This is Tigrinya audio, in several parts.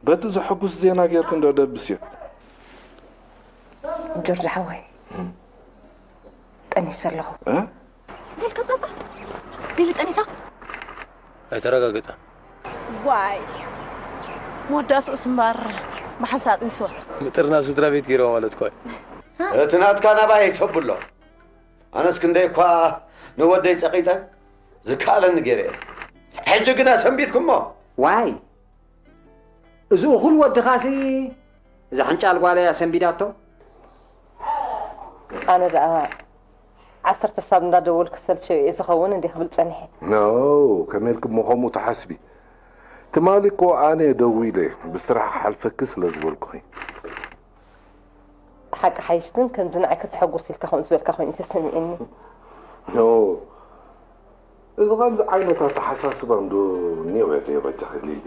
በቲ ዘሐጉስ ዜና ጌርኪ እንዶ ደብስዮ። ጆርጅ ሓወይ፣ ጠኒሰ ኣለኹ። እ? ሊሊ ከጻጻ ሊሊ ጠኒሳ ኣይተረጋገጸ። ዋይ መወዳእትኡስ እምበር ብሓንሳእ ኣጥኒስዋ። ምጥርናፍ ስድራ ቤት ገይርዋ ማለት እኮ እዩ። እቲ ናትካ ናባይ ተብሎ። ኣነስ ክንደይ እኳ ንወደይ ጸቒጠ ዝከኣለኒ ገይረ እየ። ሕጂ ግና ሰንቢድኩሞ። ዋይ እዚ እኹል ወድኻሲ እዛ ሕንጫል ጓለያ ሰንቢዳቶ። ኣነ ደኣ ዓሰርተ ሳብ እንዳደወልኩ ሰልቸው እየ ዝኸውን እንዲ ክብል ጸኒሐ። ኖ፣ ከመይ ኢልኪ እሞ ከምኡ ትሓስቢ? ትማሊ እኮ ኣነ ደዊለ ብስራሕ ክሓልፈኪ ስለ ዝበልኩኺ። ሓቂ ሓይሽ ግን ከምዚ ንዓይ ከተሐጉስ ኢልካ ከምኡ ዝበልካ ኮይኑ ተሰሚዕኒ። ኖ፣ እዚ ከምዚ ዓይነት ኣተሓሳስባ እንዶ እኒኦ የድልዮ በጃኺ ሊሊ።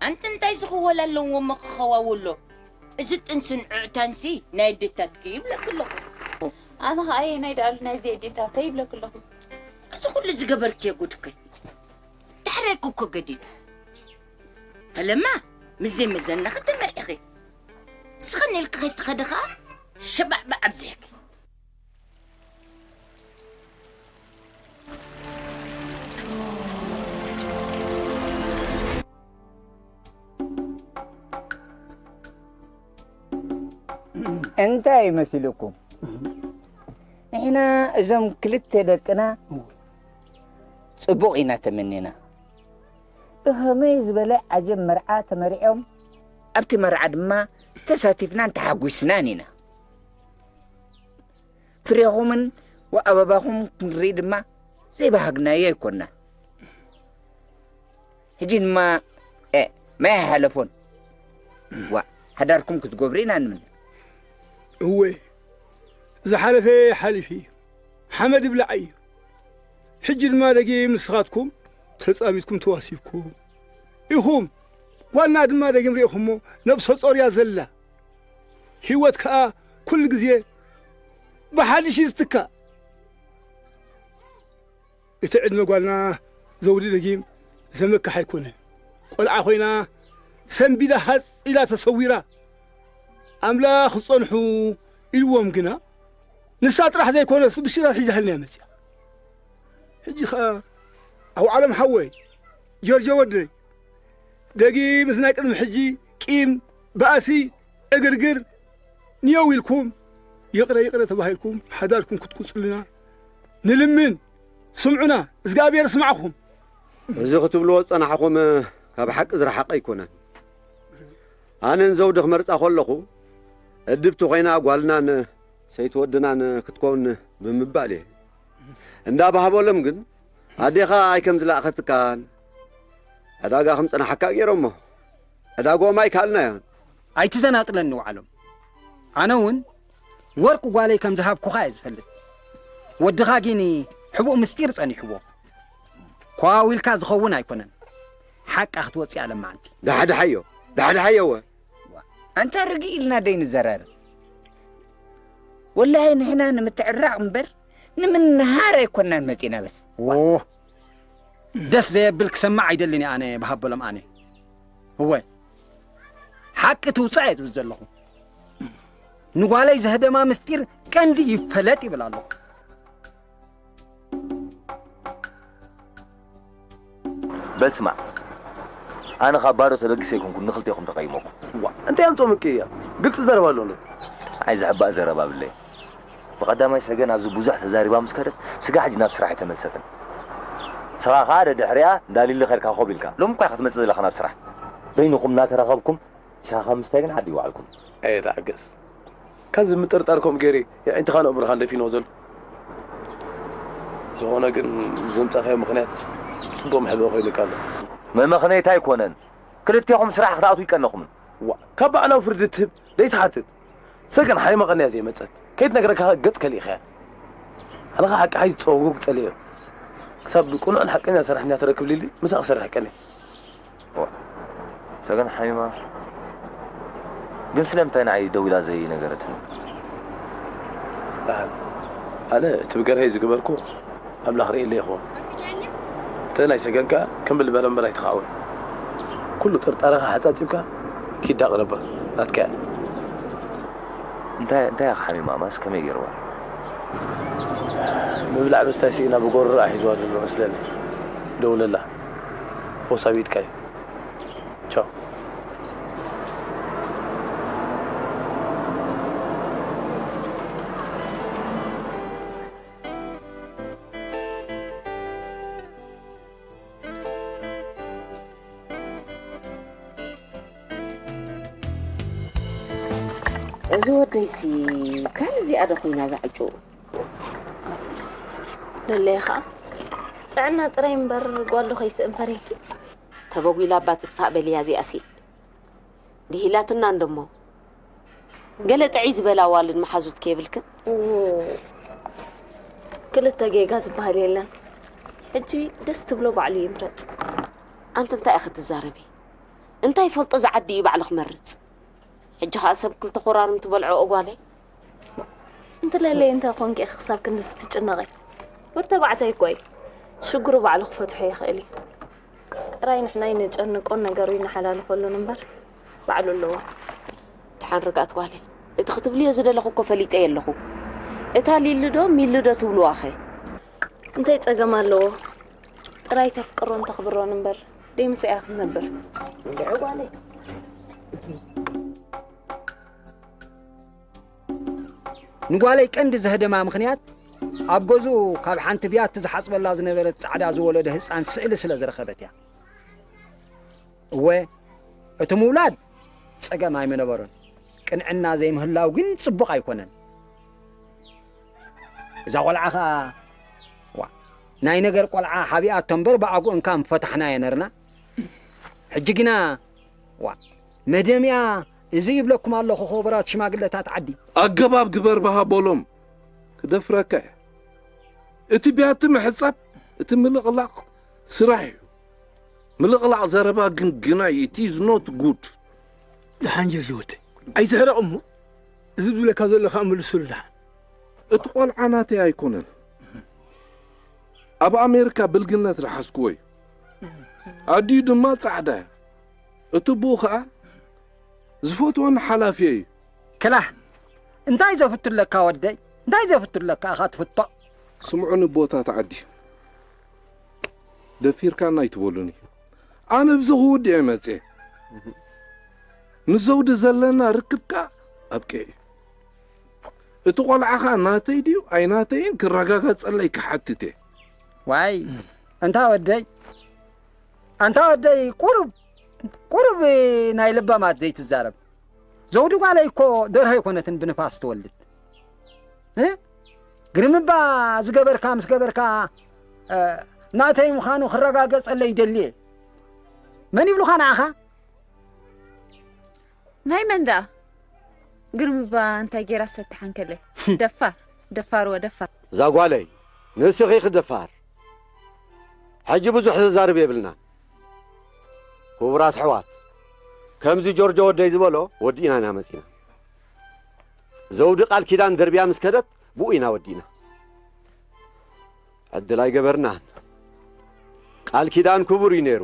ኣንቲ እንታይ ዝኽወል ኣለዎ እሞ ክኸዋው ኣሎ? እዚ ጥንስን ዕዕታንሲ ናይ ኣዴታትኪ ይብለኪ ኣለኹ። ኣነ ኸኣ ኣየናይ ደኣሉ ናይዚ ኣዴታተይ ይብለኪ ኣለኹ። እዚ ኩሉ ዝገበርክዮ ጉድኪ ድሕረይኪ እኮ ገዲዱ። ፈለማ ምስ ዘይመዘናኺ ተመርዒኺ። ስኽን ኢልኪ ከይትኸዲ ኸኣ ሸባዕባዕ ኣብዚሕኪ። እንታይ መሲልኩም? ንሕና እዞም ክልተ ደቅና ጽቡቕ ኢና ተመኒና። ብኸመይ ዝበለ ዓጀብ መርዓ ተመሪዖም፣ ኣብቲ መርዓ ድማ ተሳቲፍናን ተሓጒስናን ኢና። ፍሬኹምን ወኣበባኹም ክንርኢ ድማ ዘይበሃግናዮ ኣይኮንና። ሕጂ ድማ እ ማይ ኣይሓለፎን። ዋ ሓዳርኩም ክትገብሩ ኢና ንምን። እወ ዝሓለፈ ሓሊፉ እዩ፣ ሓመድ ይብላዕ እዩ። ሕጂ ድማ ደጊም ንስኻትኩም ተጻሚድኩም ተዋሲብኩም ኢኹም። ጓልና ድማ ደጊም ርኢኹሞ ነብሰ ጾር እያ ዘላ። ህይወት ከኣ ኩሉ ግዜ ብሓድሽ እዩ ዝትካእ። እቲ ዕድመ ጓልና ዘውዲ ደጊም ዘመክሕ ኣይኮነን። ቆልዓ ኮይና ሰንቢዳ ሃጽ ኢላ ተሰዊራ ኣምላኽ ዝጸንሑ ኢልዎም ግና ንሳ ጥራሕ ዘይኮነስ ብሽራት ሒዛልና እያ መጽያ። ሕጂ ኸኣ ኣው ዓለም ሓወይ ጆርጆ ወደይ ደጊም ምስ ናይ ቅድሚ ሕጂ ቂም ባእሲ ዕግርግር ንየው ኢልኩም ይቕረ ይቕረ ተባሂልኩም ሓዳርኩም ክትቁጽሉና ንልምን። ስምዑና፣ እግዚኣብሔር ስማዕኹም። እዚ ክትብልዎ ዝጸናሕኹም ካብ ሓቂ ዝረሓቐ ኣይኮነን። ኣነን ዘውዲ ክመርጻ ከለኹ እድብቲ ኮይና ጓልናን ሰይቲ ወድናን ክትከውን ብምባል እየ። እንዳ ባህበሎም ግን ኣዴኻ ኣይከም ዝለኣኸትካን ዕዳጋ ከም ጸናሓካ ገይሮሞ ዕዳግኦም ኣይከኣልናዮን። ኣይትዘናጥለኒ ውዓሎም። ኣነ እውን ወርቂ ጓለይ ከም ዝሃብኩኻ እየ ዝፈልጥ። ወድኻ ግን ሕቡእ ምስጢር ጸኒሕዎ። ኮዋዊልካ ዝኸውን ኣይኮነን። ሓቃ ክትወጽእ ኣለማዓንቲ። ዳሕዳሓዮ፣ ዳሕዳሓዮ ወ። ኣንታ ርግእ ኢልና ደይ ንዘራረብ። ወላሂ ንሕና ንምትዕራቕ እምበር ንምንሃር ኣይኮናን መጺና በስ። ዎ ደስ ዘየብል ክሰማዕ ኣይደልን እየ ኣነ ብሃበሎም ኣነ። እወ ሓቂ ትውጻእ እየ ዝብል ዘለኹ። ንጓለይ ዘህደማ ምስጢር ቀንዲ ይፈለጥ ይብል ኣሎ። በል ስማዕ፣ ኣነ ካብ ባዶ ተበጊሰ ኣይኮንኩን ንኽልቴኹም ተቐይመኩም። ዋ እንታይ ኣምጾ ምቅያ ግልጺ ዘረባ ኣሎ። ኣይ ዘሕባእ ዘረባ ብለይ። ብቐዳማይ ሰገን ኣብዚ ብዙሕ ተዛሪባ ምስ ከደት ስጋ ሕጂ ናብ ስራሕ ኣይተመልሰትን። ስኻ ኸኣ ደድሕሪኣ እንዳ ሊሊ ኸድካ ኮብ ኢልካ። ሎሚ እኳ ኢኻ ትመጽእ ዘለኻ ናብ ስራሕ። በይንኹም እናተራኸብኩም ሻኻ ምስታይ ግን ዓዲ ይወዓልኩም። ኣየ ተዓገስ። ካዚ ምጥርጣር ከምኡ ገይረ የዒንትኻን ኣእምሮኻን ደፊንዎ ዘሎ። ዝኾነ ግን ዘምጻኻዮ ምኽንያት ጽቡቕ መሕብኢ ኮይኑካ ኣሎ። መመኽነይታ ኣይኮነን። ክልቴኹም ስራሕ ክትኣትዉ ኣይቀነኹምን። ዋ ካብ ባዕላዊ ፍርዲ ትህብ ደይትሓትት። ሰገን ሓይማ ቀንያ ዘይመጸት ከይትነግረካ ገጽ ከሊእኻያ። ኣነ ኸኣ ሓቂ ሓይዚ ጸጉግ ጸልዮ። ክሳብ ቅኑዕን ሓቀኛ ሰራሕተኛ ትረክብ ሊሊ ምሳኻ ክሰርሕ ቀንየ። ሰገን ሓሚማ ግን ስለምንታይ ንዓይ ደዊላ ዘይነገረትኒ? በዓል ኣነ እቲ ብገርሀይ ዝገበርኩ ኣምላኽ ርእየለይ ይኸውን። እቲ ናይ ሰገን ከኣ ከም ልበ ለምበር ኣይትኻውን። ኩሉ ጥርጣረኻ ሓጻጺብካ ኪድ ኣቕርባ። ናትካ እያ። እንታይ እንታይ ኢኻ ሓሚማማስ ከመይ ገይርዋ? ምብላዕ ምስታይ ስኢና ብጎረርኣ ሒዝዋ ዘሎ መስለኒ። ደውለላ። ፈውሳ ኣብ ኢድካ እዩ። ቻው። እዚ ወደይሲ ከም እዚኣ ዶ ኮይና ዛዕጩ ለለየ ከዓ ጥዕና ጥራይ እምበር ጓል ዶ ከይስእን ፈሪህኪ? ተበጒላ እባ ትጥፋእ በልያ እዚኣሲ ድሂላትና እንደሞ ገለ ጥዕይ ዝበላ ዋልድ መሓዙት ከይብልክን ክልተ ጌጋ ዝበሃል የለን። ሕጂ ደስ ትብሎ ባዕሉ ይምረፅ። ኣንቲ እንታይ ኢኺ ትዛረቢ? እንታይ ይፈልጦ ዝዓዲ እዩ ባዕሉ ክመርፅ። ሕጂ ከዓ ሰብ ክልተ ኮራርም ትበልዖ እጓለይ። እንትለለይ እንታይ ኮንኪ ኢኺ ክሳብ ክንድዚ ትጭነቒ? ወዲ ተባዕታይ እኮ እዩ። ሽግሩ ባዕሉ ክፈትሖ ይኽእል እዩ። ጥራይ ንሕና ይንጨንቆን ነገሩ ይነሓላልኸሉን እምበር ባዕሉ ኣለዎ። ድሓን ርግኣት ጓለይ፣ እቲ ክትብልዮ ዝደለኹ እኮ ፈሊጠ የለኹ። እታ ሊሉ ዶ ሚሉ ዶ ትብልዋ ኸ? እንታይ ጸገም ኣለዎ? ጥራይ ተፍቅሮን ተኽብሮን እምበር ደይ ምስኣ ክትነብር። እንድዒ ጓለይ። ንጓለይ ቀንዲ ዘህደማ ምኽንያት ኣብ ገዝኡ ካብ ሓንቲ ብያቲ ዝሓፅበላ ዝነበረት ፃዕዳ ዝወለደ ህፃን ስእሊ ስለ ዝረኸበት እያ። እወ እቲ ምውላድ ፀገም ኣይምነበሮን፣ ቅንዕና ዘይምህላው ግን ፅቡቕ ኣይኮነን። እዛ ቆልዓ ኸዓ ዋ ናይ ነገር ቆልዓ ሓቢኣቶ እምበር ብኣግኡ እንካ ምፈታሕናዮ ነርና። ሕጂ ግና ዋ መደምያ እዚ ይብለኩም ኣለኹ ክቡራት ሽማግለታት ዓዲ። ኣገባብ ግበር በሃ በሎም ክደፍረካ እየ። እቲ ብያቲ ምሕጻብ እቲ ምልቕላቕ ስራሕ እዩ። ምልቕላቕ ዘረባ ግን ግናይ it is not good። ደሓን ጀርጅ ወደይ ኣይትሕረቕ እሞ እዚ ዝብለካ ዘሎ ከዓ መልሰሉ ደሓን። እቲ ቆልዓ ናተይ ኣይኮነን። ኣብ ኣሜሪካ ብልግነት ረሓዝክዎ እዩ። ኣዲኡ ድማ ጻዕዳ እያ። እቲ ብኡ ከዓ ዝፈትወኒ ሓላፊየ እዩ። ክላህ እንታይ ዘፍቱ ኣለካ ወደይ እንታይ ዘፍቱ ኣለካ ኢኻ ትፍቶ። ስምዑኒ ኣቦታት ዓዲ ደፊርካና ኣይትበሉኒ። ኣነ ኣብዚ ክውድእ እየ መፅየ። ምስ ዘውዲ ዘለና ርክብ ከዓ ኣብቂዑ እዩ። እቲ ቆልዓ ኸዓ ናተይ ድዩ ኣይናተይን ክረጋገፀለይ ክሓትት እየ። ዋይ ኣንታ ወደይ ኣንታ ወደይ ቁሩብ ቁሩብ ናይ ለባማት ዘይትዛረብ። ዘውዲ ጓለይ እኮ ደርሆ ኣይኮነትን ብንፋስ ትወልድ። እ? ግርምባ ዝገበርካ ምስ ገበርካ እ፣ ናተይ ምዃኑ ክረጋገጸለይ ይደሊ እየ። መን ይብሉኻ ንዓኻ? ናይ መን ደኣ? ግርምባ እንታይ ጌራ ሰትሓንከለ? ደፋር፣ ደፋር ወደፋር። እዛ ጓለይ ንስኺ ኢኺ ደፋር። ሕጂ ብዙሕ ዘዛርብ የብልናን። ክቡራት ኣሕዋት፣ ከምዚ ጆርጆ ወደይ ዝበሎ ወዲእና ኢና መጺና። ዘውዲ ቃል ኪዳን ደርብያ ምስ ከደት ብኡ ኢና ወዲእና። ዕድል ኣይገበርናን። ቃል ኪዳን ክቡር እዩ ነይሩ።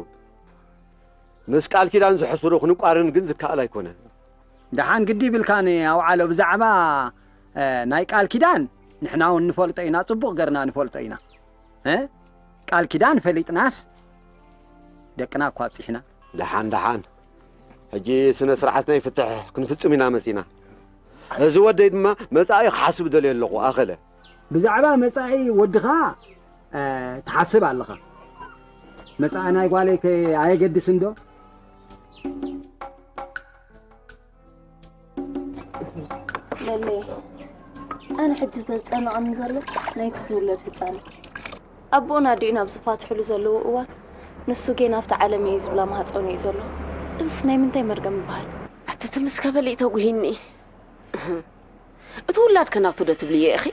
ምስ ቃል ኪዳን ዝሕስሩ ክንቋረን ግን ዝከኣል ኣይኮነን። ደሓን ግዲ ይብልካን ኣውዓሎ ብዛዕባ እ፣ ናይ ቃል ኪዳን ንሕና እውን ንፈልጦ ኢና፣ ጽቡቕ ገርና ንፈልጦ ኢና። እ? ቃል ኪዳን ፈሊጥናስ ደቅና እኳ ኣብጺሕና። ደሓን ደሓን። ሕጂ ስነ ስርዓት ናይ ፍትሕ ክንፍጽም ኢና መጺና። እዚ ወደይ ድማ መጻኢ ክሓስብ ደልየ ኣለኹ ኣኸለ። ብዛዕባ መጻኢ ወድኻ እ፣ ትሓስብ ኣለኻ። መጻኢ ናይ ጓለይ ከ ኣየገድስን ዶ? ለለየ፣ ኣነ ሕጂ ዘጨንቐኒ ዘሎ ናይቲ ዝውለድ ህጻን እዩ። ኣቦኡን ኣዲኡን ኣብ ዝፋትሕሉ ዘለዉ እዋን ንሱ ጌና ኣብቲ ዓለም እዩ ዝብላ ማህጸኑ እዩ ዘሎ። እዝስ ናይ ምንታይ መርገም ይበሃል? ኣቲ ትምስከ በሊ ተጉሂኒ። እቲ ውላድ ከናቱ ዶ ትብልዮ ኢኺ?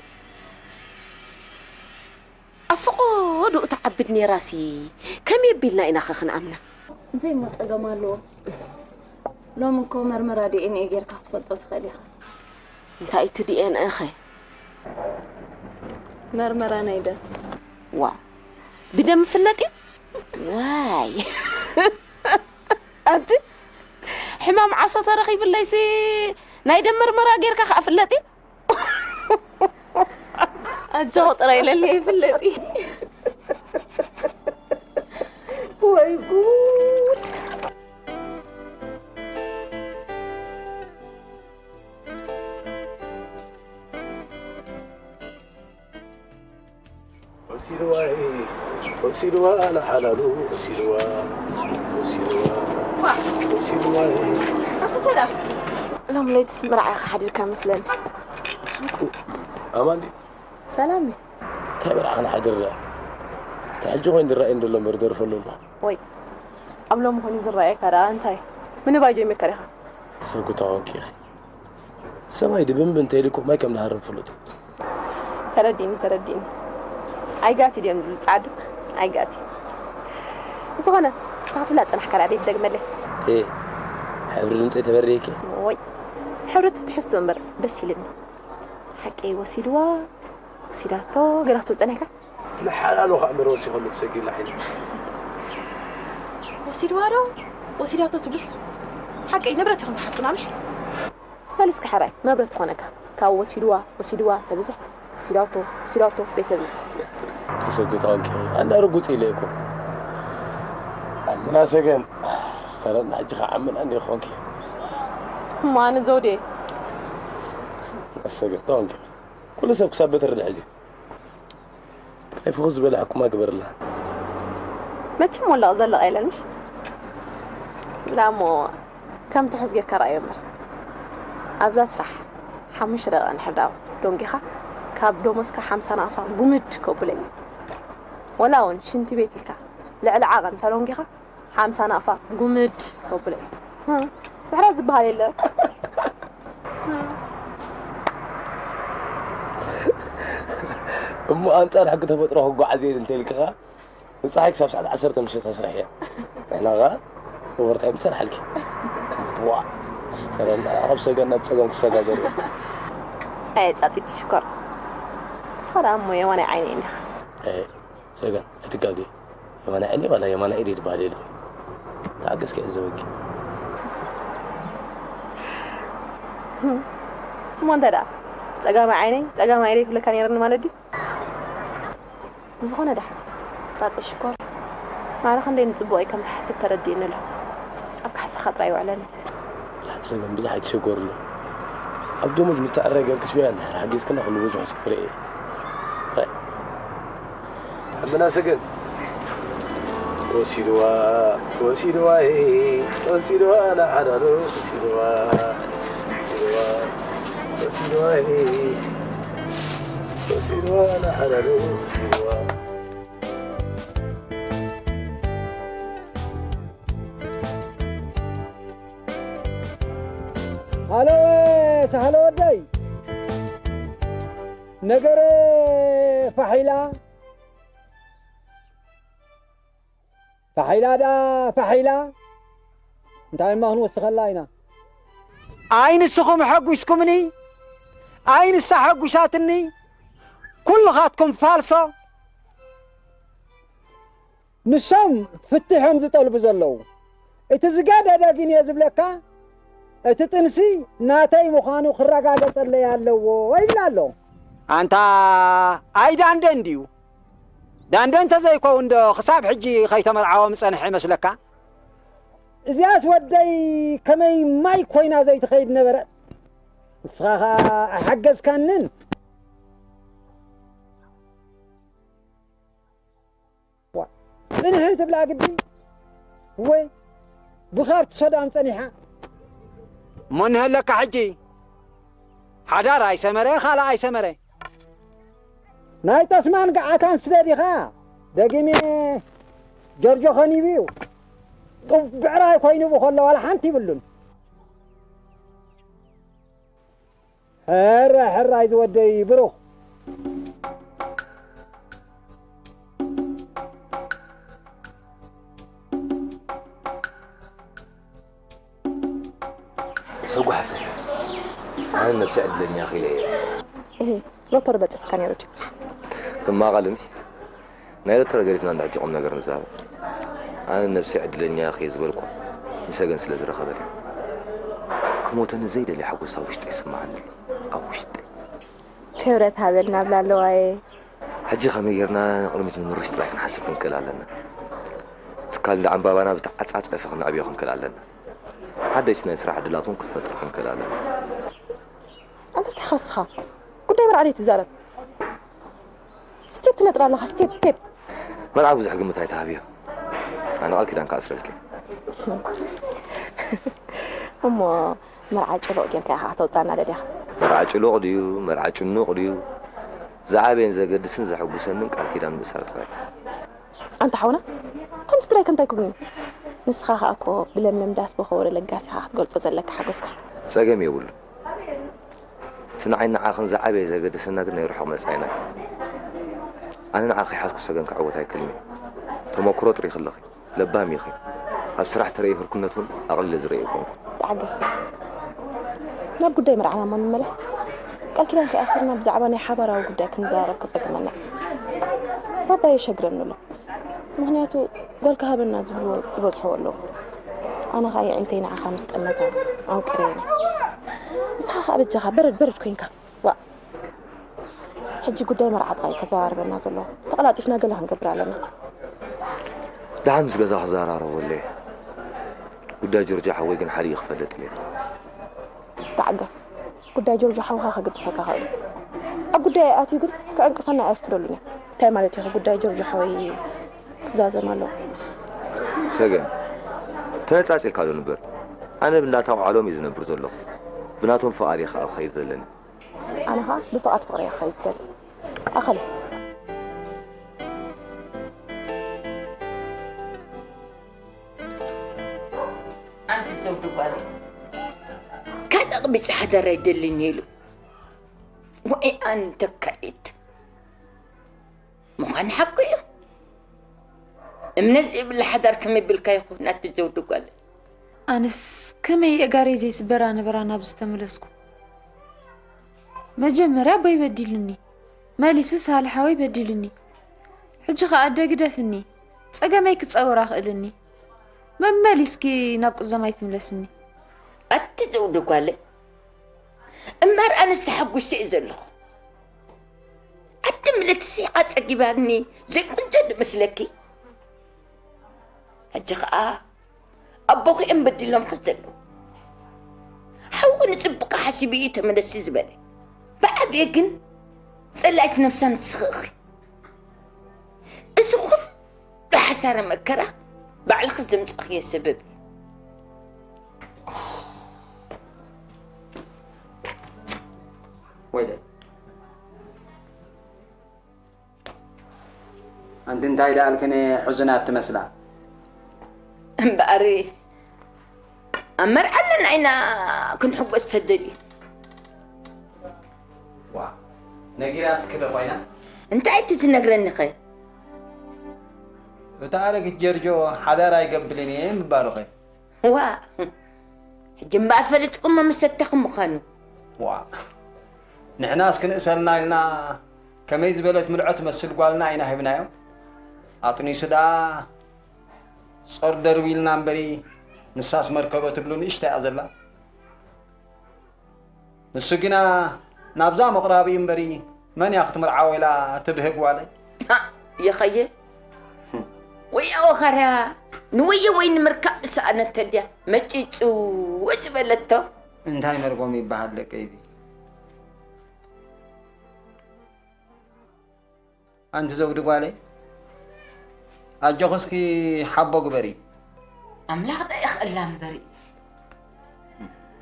ኣብ ፈቐድኡ ትዓብድ ነይራሲ ከመይ ኣቢልና ኢናኸ ክንኣምና? እንታይ እሞ ጸገም ኣለዎ? ሎሚ እኮ መርመራ ዲ ኤን ኤ ጌርካ ክትፈልጦ ትኽእል ኢኻ። እንታይ እቲ ዲ ኤን ኤ ኸ? መርመራ ናይ ደም። ዋ ብደም ይፍለጥ እዩ? ዋይ ኣንቲ ሕማም ዓሶ ተረኺብለይሲ ናይ ደም መርመራ ጌርካ ከኣ ፍለጢ። ኣጆኺ ጥራይ ለሊ ይፍለጢ። ወይ ጉድ። ወሲድዋ እየ፣ ወሲድዋ ንሓላሉ፣ ወሲድዋ፣ ወሲድዋ፣ ወሲድዋ እየ። ኣቶ ተዳ፣ ሎም ለይትስ ምርዓይ ክሓድልካ መስለኒ። ኣማን ድዩ? ሰላም እዩ። እንታይ መርዓ ክንሓድር ደኣ? እቲ ሕጂ ኮይኑ ዝረኣየኒ ዘሎ እምበር ደርፈሉ ኣለኹ። ወይ፣ ኣብ ሎሚ ኮይኑ ዝረኣየካ ደኣ እንታይ? ምንባይ ጀሚርካ ዲኻ? ሰጉታ ኮንኪ ኢኺ። ሰማይ ድብንቢ እንተኢሉ እኮ ማይ ከም ዝሃርም ፍሉጥ እዩ። ተረዲእኒ፣ ተረዲእኒ። ኣይጋቲ ድዮም ዝብሉ ጻዕዱ? ኣይጋቲ። ዝኾነ፣ እታ ክትብላ ዝጸናሕካ ደኣ ደይ ትደግመለይ? ኤ፣ ሕብሪ ድምጸይ ተበርየኪ? ወይ፣ ሕብሪ እቲ ትሕዝቶ እምበር ደስ ኢልኒ። ሓቀይ ወሲድዋ፣ ወሲዳቶ፣ ገለ ክትብል ጸኒሕካ? ንሓላሉ ከኣ እምበር ወሲኸሉ ትሰጊላ ሒሉ። ወሲድዋ ዶ? ወሲዳቶ ትብሉስ? ሓቀይ ንብረት ኢኹም ትሓስቡና ምሽ? በል እስከ ሕራይ፣ መብረት ትኾነካ። ካብ ወሲድዋ፣ ወሲድዋ ተብዝሕ፣ ወሲዳቶ፣ ወሲዳቶ ደይ ተብዝሕ። ትሰጉ ተቐንቂ። ኣነ ርጉጽ ኢለ እኮ። ኣና ሰገን፣ ስተረና ሕጂ ከዓምን ኣነ ይኾንኪ። እሞ ኣነ ዘውዴ። ኣሰገን፣ ተቐንቂ። ኩሉ ሰብ ክሳብ በትሪ ድሕዚ። ጥራይ ፍኹስ ዝበለ ሕኩማ ግበርላ። መቸም ወላቕ ዘለቕ የለን ምሽ? ግዳ እሞ ከም ትሑዝ ጌርካ ረኣዮ እምበር። ኣብዛ ስራሕ ሓሙሽተ ደቂቕ እንድሕር ደኣ ዶንጊኻ፣ ካብ ደሞዝካ ሓምሳ ናቕፋ ጉምድ ከብሎ እዩ። ወላ እውን ሽንቲ ቤት ኢልካ ልዕሊ ዓቐን እንተ ዶንጊኻ፣ ሓምሳ ናቕፋ ጉምድ ከብሎ እዩ። ህም፣ ምሕረት ዝበሃል የለን። እሞ ኣንጻር ሕጊ ተፈጥሮ ክጓዓዝ እየ እንተ ኢልክኻ፣ ንጸሓይ ክሳብ ሰዓት ዓሰርተ ምሸት ኣስርሕያ። ንሕና ኸኣ ኦቨርታይም ንሰርሓልኪ። ዋ፣ ስተረና፣ ካብ ሰገን ናብ ጸገም ክሰጋገር እዩ። ኣየ ጻጺት ሽኮር። ንስኻ ደኣ እሞ የማናይ ዓይነይ እንዲኻ። ኣየ ሰገን፣ ኣይትጋገ። የማናይ ዓይነይ ዋላ የማናይ ኢደይ ትበሃል የለን። ተዓገስ ክዕዘበኪ። እሞ እንተ ደኣ ጸጋማይ ዓይነይ፣ ጸጋማይ ኢደይ ክብለካ ነይርኒ ማለት ድዩ? ዝኾነ ደሓን ጻጸ ሽኮር፣ ማዕረ ክንደይ ንጽቡቐይ ከም ትሓስብ ተረዲእኒ ኣሎ። ኣብ ካሕሳኻ ጥራይ ይውዕለኒ። ሰገን ብዙሕ ኣይትሸገርሉ። ኣብ ደሞዝ ምትዕርራይ ጌርክስ በያ እንድሕር ሓጊዝክና ኩሉ ብዙሕ ጽቡቕ እየ። ራይ። ሓምና ሰገን። ወሲድዋ፣ ወሲድዋ፣ ኤ፣ ወሲድዋ፣ ናሓዳሉ፣ ወሲድዋ፣ ወሲድዋ፣ ወሲድዋ፣ ኤ፣ ወሲድዋ፣ ናሓዳሉ፣ ወሲድዋ። ሃሎ፣ ሳህለ ወደይ። ነገር ፋሕ ኢላ፣ ፋሕ ኢላ ደኣ ፋሕ ኢላ። እንታይ እማ ክንወስኸላ ኢና? ኣይ ንስኹም ኣሐጒስኩምኒ፣ ኣይ ንሳ ኣሐጒሳትኒ። ኩልኻትኩም ፋልሶ። ንሶም ፍትሕ እዮም ዝጠልቡ ዘለዉ። እቲ ዝገደደ ግን እየ ዝብለካ፣ እቲ ጥንሲ ናተይ ምዃኑ ክረጋገጸለይ ኣለዎ ይብል ኣሎ። ኣንታ ኣይ ዳንደን ድዩ? ዳንደን እንተዘይኮውን ዶ ክሳብ ሕጂ ከይተመርዓወ ምጸንሐ ይመስለካ? እዚኣስ ወደይ ከመይ ማይ ኮይና ዘይትኸይድ ነበረት። ንስኻ ኸኣ ኣይሓገዝካንን። ጽንሒ ትብላ ግዲ ወይ ብኻብቲ ሰዳም ጸኒሓ። እሞ እንሀለካ ሕጂ ሓዳር ኣይሰመረ፣ ካልእ ኣይሰመረ። ናይ ጠስማን ገዓታን ስለ ዲኻ ደጊሜ ጀርጆ ኸኒቡ እዩ። ጡብ ብዕራይ ኮይኑ ብኸሎ ዋላ ሓንቲ ይብሉን። ሕራይ ሕራይ ዝወደይ ብሩኽ። ሰጉ ሓፍተይ፣ ኣነ ነብሰይ ዕድለኛ ኢለ እየ። እህ፣ ሎተሪ በጺሕካ ነይሩ ድዩ? ትማቐል እንሲ። ናይ ሎተሪ ገዲፍና እንዳ ሕጂ ቁም ነገር ንዛረብ። ኣነ ነብሰይ ዕድለኛ ኢኺ ዝበልኩ። ንሰገን ስለ ዝረኸበት እያ። ክሞተኒ ዘይደልየ ሓጎስ ኣብ ውሽጠይ ይስምዓኒ ኣሎ። ኣብ ውሽጠይ። ክብረት ሃበልና ብላ ኣለዋየ። ሕጂ ከመይ ጌርና ንቕድሚት ንምርሽ ጥራይ ክንሓስብ ክንክእል ኣለና። ትካል እንዳ ዕምባባና ብተዓጻጸፊ ክነዕብዮ ክንክእል ኣለና። ሓደሽቲ ናይ ስራሕ ዕድላት እውን ክንፈጥር ክንክእል ኣለና። ኣንተ እንታይ ኸስኻ ጉዳይ መርዓ ደይ ትዛረብ። ስቴፕ ትነጥር ኣለኻ፣ ስቴፕ፣ ስቴፕ። መርዓ ብዙሕ ግምት ኣይትሃብዮ። ኣነ ቃል ኪዳን ክኣስረልኪ። እሞ መርዓ ጭሉቕ ጌርካ ኢኻ ከተውጻና ደሊኻ። መርዓ ጭሉቕ ድዩ፣ መርዓ ጭኑቕ ድዩ? ዝዓበየን ዘገድስን ዘሐጉሰንን ቃል ኪዳን ምእሳር ጥራይ። ኣንታ ሓውና፣ ከም ስድራይ ከንታይ ክብሉኒ? ንስኻ ኸኣ እኮ ብለምለም ዳስ ብኸበሮ ለጋስ ኢኻ ክትገልጾ ዘለካ ሓጎስካ። ጸገም የብሉን። እቲ ንዓይ ንዓኽን ዝዓበየ ዘገድሰና ግን ናይ ርሑቕ መጻኢና እዩ። ኣነ ንዓኺ ሓዝኩ ሰገን ክዕወት ኣይክእልን እየ። ተመክሮ ጥሪኺ ኣለኺ። ለባም ኢኺ። ኣብ ስራሕ ተረእየ ህርኩነት እውን ኣቕሊለ ዝረእየ ኣይኮንኩን። ተዓገስ። ናብ ጉዳይ መርዓና እሞ ንመለስ። ቃል ኪዳን ከይኣሰርና ብዛዕባ ናይ ሓባራዊ ጉዳይ ክንዘራረብ ከጸግመና እዩ። ባባ የሸግረኒ ኣሎ። ምኽንያቱ ጓል ክሃበና ዝብልዎ ይበዝሕዎ ኣለዉ። ኣነ ኸኣ የዒንተይ ንዓኻ ምስ ጠመታ ኣንቂረየን። ንስኻ ኸኣ በጃኻ በረድ በረድ ኮይንካ። ዋእ። ሕጂ ጉዳይ መርዓ ጥራይ ከዘራርበና ዘሎ። ተቐላጢፍና ገለ ክንገብር ኣለና። ደሓን ምስ ገዛ ክዘራረበሉ እየ። ጉዳይ ጆርጆ ሓወይ ግን ሓዲኡ ክፈልጥ እየ። ተዓገስ። ጉዳይ ጆርጆ ሓውኻ ከገድሰካ ኸእል። ኣብ ጉዳይ ኣትዩ ግን ክዕንቅፈና ኣይፍቅደሉን እየ። እንታይ ማለት ኢኻ? ጉዳይ ጆርጆ ሓወይ ክዛዘም ኣለዎ። ሰገን፣ ተነጻጺልካ ዶ ንበር? ኣነ ብእንዳታ ኣውዓሎም እየ ዝነብር ዘለኹ። ብናቶም ፍቓድ እየ ከኣ ክኸይድ ዘለኒ። ኣነ ኸኣ ብፍቓድ ፍቕረይ እየ ክኸይድ ዝደሊ። ኣኸለ። ኣንቲ ዘውዲ ጓለይ፣ ካልእ ኣቕቢጽ ሓዳር ኣይደልን ኢሉ። ወይ ኣንተ ካኢት። ምዃን ሓቁ እዩ። እምነት ዘይብላ ሓዳር ከመይ ብልካ ይኹን ኣንቲ ዘውዲ ጓለይ። ኣነስ ከመይ ኣእጋረይ ዘይስበራ ነበራ ናብዚ ተመለስኩ። መጀመርያ ኣቦይ በዲሉኒ፣ መሊሱ ሳልሕ ሓወይ በዲሉኒ። ሕጂ ኸኣ ኣደ ግደፍኒ፣ ጸገመይ ክጸውር ኣኽእልኒ። መመሊስኪ ናብ ቁዘማይ ትምለስኒ። ኣቲ ዘውዲ ጓለይ፣ እምበር ኣነስ ተሓጒሰ እየ ዘለኹ። ኣቲ ምልእቲ ስሒቓ ጸጊባኒ ዘይቁንጆ ዶ መስለኪ? ሕጂ ኸኣ ኣቦኺ እዮም በዲሎምኺ ዘለዉ። ሓውኺ ንጽቡቕ ሓሲቡ እዩ ተመለሲ ዝበለ። ብዓብየ ግን ጸላኢት ነብሳ ንስኺ ኢኺ። እዚ ኩሉ ሓሳረ መከራ ባዕልኺ ዘምጻእኽዮ ሰበብ እዩ። ወይለይ። ኣንቲ እንታይ ደኣልክን ሕዙናት ትመስላ? እምበኣር ኣብ መርዓ ኣለና ኢና ክንሕጎስ ተደልዩ። ዋ ነጊራትኪ ዶ ኮይና? እንታይ እቲ ትነግረኒኸ? እታ ኣረጊት ጀርጆ ሓዳር ኣይገብልን እየ ምባሉኸ? ዋ ሕጂ እምበኣር ፈለጥኩሞ መሰተኹም ምዃኑ። ዋ ንሕናስ ክንእሰልና ኢልና ከመይ ዝበለት ምልዖ ትመስል ጓልና ኢና ሂብናዮ። ኣጥኒሱ ደኣ ጾር ደርቢልና እምበሪ ንሳስ መርከቦ ትብሉ ንእሽታ እያ ዘላ። ንሱ ግና ናብዛ መቕራቢ እምበሪ መን እያ ክትምርዓወ ኢላ ትብህግ ዋለይ። ይኸየ ወያ ወኻርያ ንወየ ወይ ንምርካብ ዝሰኣነት ተድያ መጪጹ ዝበለቶ። እንታይ መርጎም ይበሃል ደቀይ እዚ። ኣንቲ ዘውዲ ጓለይ ኣጆኺ እስኪ ሓቦ ግበሪ። ኣምላኽ ዳ ይኽእላ እምበሪ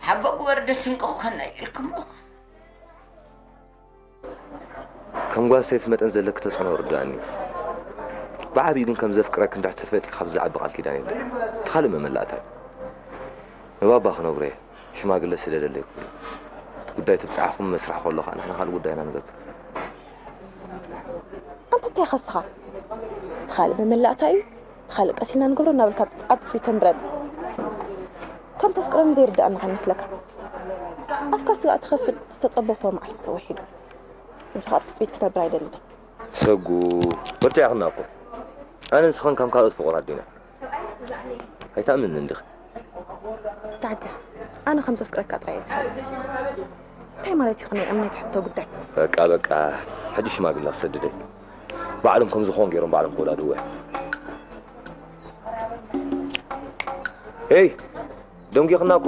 ሓቦ ግበር ደስንቅኹ ከና ኢልክሞ ከም ጓል ሰይቲ መጠን ዘለኪ ተጽዕኖ ርድኣኒ። ብዓብዩ ግን ከም ዘፍቅረኪ እንድሕር ተፈሊጥኪ ካብዚ ዝዓቢ ቃል ኪዳን የለን። እቲ ካልእ መመላእታ እዩ። ንባባ ክነግሮ እየ። ሽማግለ ስደደለይ ክብሎ። እቲ ጉዳይ ትብጻሕኹም መስርሕ ከሎ ከኣ ንሕና ካልእ ጉዳይና ንገብር። ኣንተ እንታይ ኸስኻ? እቲ ካልእ መመላእታ እዩ። እቲ ካልእ ቀሲና ንገብሮ እናበልካ ኣብ ትጽቢት ተንብረን። ከም ተፍቅረኒ ዘይርድኣኒ ከይመስለካ። ኣፍካ ስጋእ ትኸፍት ዝተጸበኽዎ መዓልቲ ተወሒዱ። ንሱ ኣብ ትጽቢት ክነብር ኣይደልን። ሰጉ በርቲዕኽና እኮ። ኣነ ንስኽን ከም ካልኦት ፍቑራት ዲና? ኣይትኣምንንን ዲኺ? ተዓገስ፣ ኣነ ከም ዘፍቅረካ ጥራይ እየ ዝፈልጥ። እንታይ ማለት እዩ ናይ እምነት ሕቶ ጉዳይ? በቃ በቃ፣ ሕጂ ሽማግለ ክሰድደይ። ባዕሎም ከም ዝኾን ገይሮም ባዕሎም ክወላድዎ እዮም። ሄይ፣ ደንጊኽና እኮ።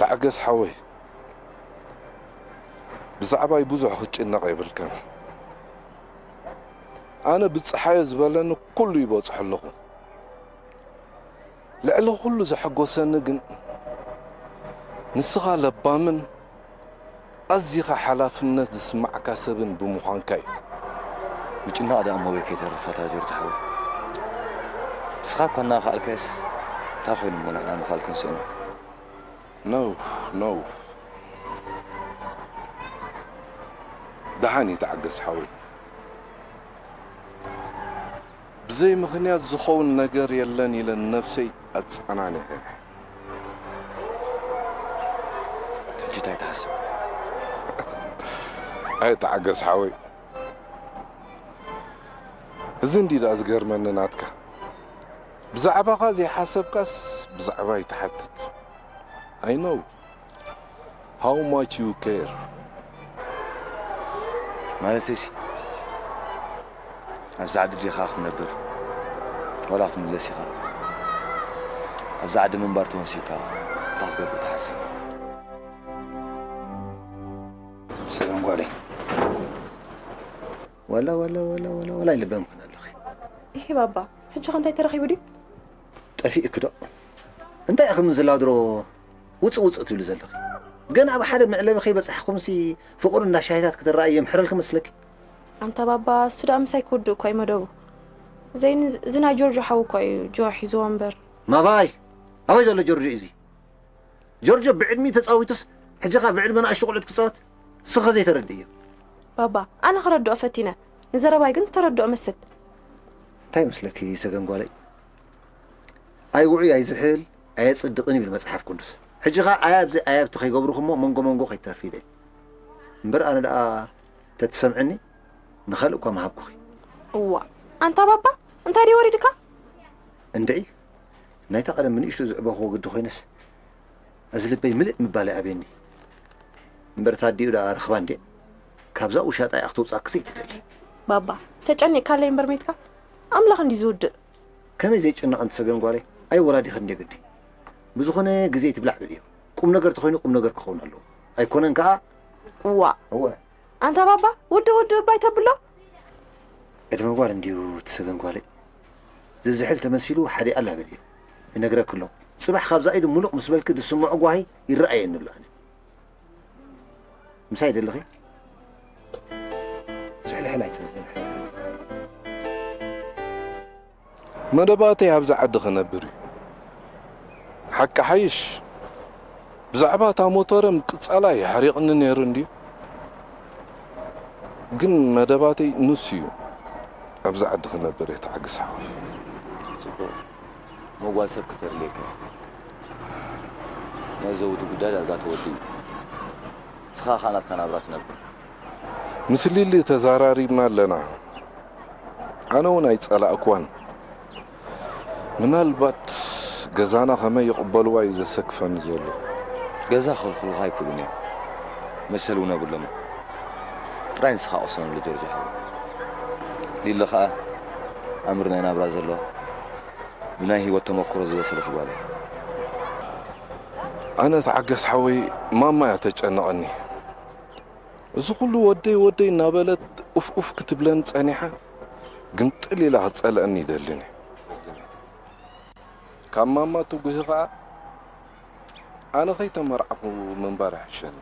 ተዓገስ ሓወይ፣ ብዛዕባይ ብዙሕ ክትጭነቕ የብልካን። ኣነ ብጽሓዮ ዝበለኒ ኩሉ ይበጽሖ ኣለኹ። ልዕሊ ኩሉ ዘሐጎሰኒ ግን ንስኻ ለባምን ኣዚኻ ሓላፍነት ዝስማዓካ ሰብን ብምዃንካ እዩ። ምጭናቕ ደኣ እሞ በይ ከይተርፍ ኣታ ጆርጅ ሓወይ። ንስኻ እኳ እናኸኣልካዮስ እንታይ ኮይኑ እሞ ንሕና ምኽኣል ክንስእኖ? No, no. ደሓን እዩ ተዓገስ ሓወይ። ብዘይ ምኽንያት ዝኸውን ነገር የለን ኢለ ንነብሰይ ኣጸናኒዐ። ሕጂ እንታይ ትሓስብ? ኣይተዓገስ ሓወይ። እዚ እንዲ ደኣ ዝገርመኒ ናትካ። ብዛዕባኻ ዘይሓሰብካስ ብዛዕባይ ትሓትት። I know how much you care. ማለተይሲ ኣብዚ ዓዲ ዲኻ ክትነብር ዋላ ክትምለስ ኢኻ? ኣብዚ ዓዲ ምንባር ተወሲንካ እንታይ ክትገብር ትሓስብ? ሰላም ጓለይ። ዋላ ዋላ ዋላ ዋላ ዋላ ይልበምክን ኣለኺ። ይሄ ባባ ሕጂ ከ እንታይ ተረኺቡ ድዩ? ጠፊእክ ዶ? እንታይ ኢኺ ምዝላው ድሮ ውፅእ ውፅእ ትብሊ ዘለኺ? ገና ኣብ ሓደ መዕለቢ ከይበፃሕኹምሲ ፍቑር እንዳ ሻሂታት ክትረኣይ የምሕረልኪ መስለኪ? ኣንታ ባባ እሱ ደኣ ምሳይ ክውድእ እኮ እዩ መደቡ። ዘይን እዚ ናይ ጆርጆ ሓው እኮ እዩ ጆ ሒዝዎ እምበር። ማባይ ኣበይ ዘሎ ጆርጆ እዩ እዚ? ጆርጆ ብዕድሚኡ ተፃዊቱስ ሕጂ ኸ ብዕድመ ንኣሽቱ ቆልዑት ክፃወት? ንስኺ ዘይተረድእዮ። ባባ ኣነ ክረድኦ ፈቲነ፣ ንዘረባይ ግን ዝተረድኦ መስል። እንታይ ይመስለኪ ሰገን ጓለይ? ኣይውዑይ ኣይዝሕል ኣየፅድቕን ይብል መፅሓፍ ቅዱስ። ሕጂ ኸ ኣያ ኣብዚ ኣያ ኣብቲ ከይገብርኹሞ መንጎ መንጎ ከይትተርፊ ኢለ እምበር ኣነ ደኣ ተትሰምዕኒ ንኻልእ እኳ ምሃብኩኺ። እዋ ኣንታ ባባ እንታይ ድዩ ወሪድካ? እንድዒ ናይታ ቀደም ብንእሽቱ ዝዕበኽዎ ግዲ ኮይነስ እዚ ልበይ ምልእ ምባል ይኣብየኒ እምበር እታ ኣዲኡ ደኣ ረኽባ እንዴ ካብዛ ውሻጣ እያ ክትውፃኪ ዘይትደሊ። ባባ ተጨኒቕካለይ እምበር ሜትካ ኣምላኽ እንዲ ዝውድእ። ከመይ ዘይጭነቕ ኣንቲ ሰገን ጓለይ ኣይወላዲኽን እንዴ ግዲ። ብዝኾነ ግዜ ትብላዕ ብልዮ ቁም ነገር ተኾይኑ ቁም ነገር ክኸውን ኣለዎ ኣይኮነን ከኣ። እዋ እወ ኣንታ ባባ ውድእ ውድእ እባ ኣይተብሎ። ዕድመ ጓል እንድዩ እቲ ሰገን ጓለይ። ዝዝሕል ተመሲሉ ሓዲኣ ኣላ በልዮ። ይነግረኪ ኣሎ። ጽባሕ ካብዛ ኢዱ ሙሉቕ ምስ በልኪ ዝስምዖ ጓሂ ይረኣየኒ ኣሎ ኣነ። ምሳይ ደለኺ? ዝሕልሕል ኣይትበል። መደባተይ ኣብዚ ዓዲ ክነብር እዩ። ሓቂ ሓይሽ ብዛዕባ እታ ሞተረ ምቅጻላ የሕሪቕኒ ነይሩ እንድዩ። ግን መደባተይ ንሱ እዩ። ኣብዚ ዓዲ ክነብር እየ ተዓግስ ሓወይ። ጽቡቕ። መጓል ሰብ ክተድልየካ እያ። ናይ ዘውዲ ጉዳይ ዳርጋ ተወዲኡ። ንስኻ ኸኣ ናትካ ናብራ ትነብር። ምስ ሊሊ ተዘራሪብና ኣለና። ኣነ እውን ኣይጸላእክዋን። ምናልባት ገዛና ከመይ ይቕበልዋ እዩ ዘሰክፈኒ ዘሎ። ገዛ ክኽልክሉኻ ኣይክእሉን እዮም። መሰል እውን የብሎምን። ጥራይ ንስኻ ቅሰነሉ ጆርጆ ሓወይ። ሊሊ ኸኣ ኣምር ናይ ናብራ ዘለዋ ብናይ ህይወት ተመክሮ ዝበሰለት ጓል እያ። ኣነ ተዓገስ ሓወይ ማማ እያ ተጨንቐኒ። እዚ ኩሉ ወደይ ወደይ እናበለት ኡፍ ኡፍ ክትብለኒ ጸኒሓ ግምጥል ኢላ ክትጸልኣኒ ይደልን እየ። ካብ ማማ ትጉሂ ኸኣ ኣነ ኸይተመርዓኹ ምንባር ይሕሸኒ።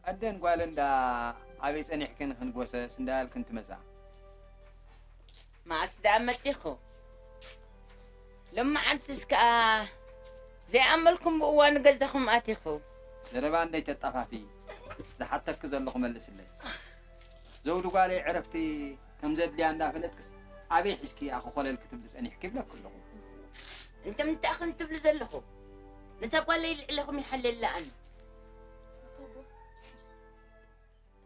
ኣደን ጓልን ዳ ኣበይ ጸኒሕክን ክንጎሰስ እንዳበልክን ትመጻ? መዓስ ደኣ መጺኹ? ሎመዓልትስ ከኣ ዘይኣመልኩም ብእዋኑ ገዛኹም ኣቲኹ። ዘረባ እንደይተጣፋፊ፣ ዝሓተኪ ዘለኹ መልስለይ። ዘውዲ ጓለይ ዕረፍቲ ከም ዘድልያ እንዳፈለጥክስ ኣበይ ሒዝክያ ክኾለል ክትብሊ ጸኒሕኪ ይብለኪ ኣለኹ። እንተ ምንታይ ኢኹም ትብሉ ዘለኹ? ነታ ጓለይ ልዕለኹም ይሓለላ ኣነ። እንታይ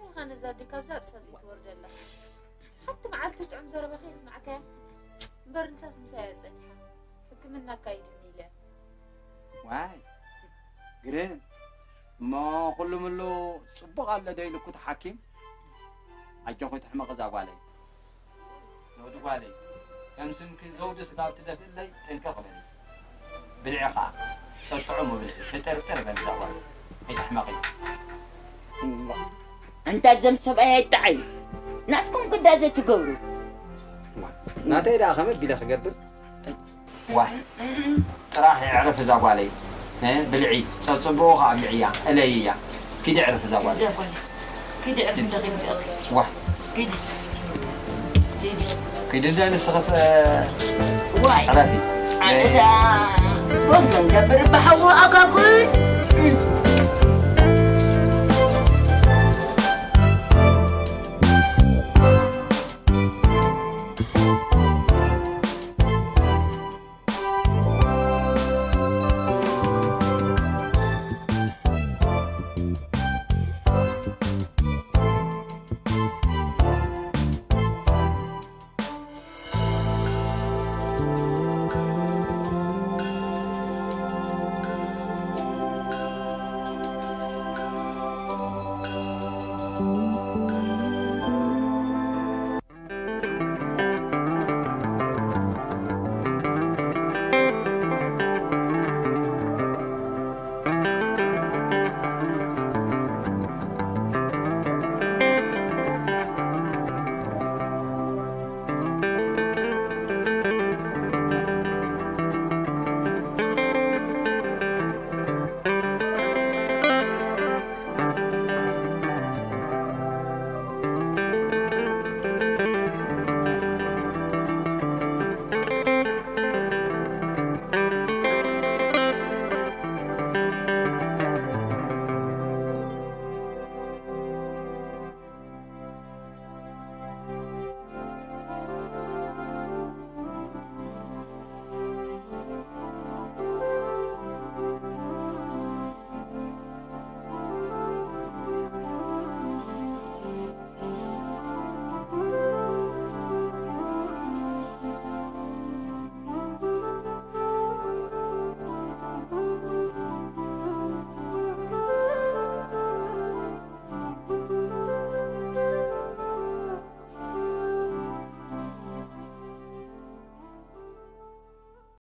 ኢኻ ነዛ ኣደ ካብዛ ርእሳ ዘይትወርደላ? ሓንቲ መዓልቲ ጥዑም ዘረባኺ የስምዓካያ እምበር ንሳስ ምሳይ እያ ጸኒሓ። ሕክምና ኣካይድኒ ኢለ። ዋይ ግርም እሞ ኩሉ ምሉ ጽቡቕ ኣሎ ዶ ኢሉኩ እቲ ሓኪም? ኣጆኺ ትሕመቕ እዛ ጓለይ። ዘውዲ ጓለይ፣ ከም ስምኪ ዘውዲ ስጋብ ትደፍእለይ ጥንቅቕ በሊ። ብልዒ ኸኣ፣ ጠጥዑሙ ብልዒ፣ ሕጥርጥር በሊ እዛ ጓል። ኣይትሕመቒ። እንታ እዞም ሰብኣይ ኣይጠዓዩ። ናትኩም ግዳ ዘይትገብሩ። ናተይ ደኣ ከመይ ቢለ ክገብር? ዋይ፣ ጥራሕ የዕርፍ እዛ ጓለይ። እ፣ ብልዒ፣ ጸጽብቑ ኸኣ ብልዕያ፣ እለይያ። ኪዲ ዕርፍ እዛ ጓለይ። እዛ ጓል። ኪዲ ዕርፍ እንዶ ኺዲ እኺ። ዋይ። ኪዲ። ኪዲ። ኪዲ እንዶ ንስኽስ፣ እ፣ ዋይ። ዕረፊ። ኣነ እዛ ቦንገን ገብር ብሓዊ ኣጋጉል።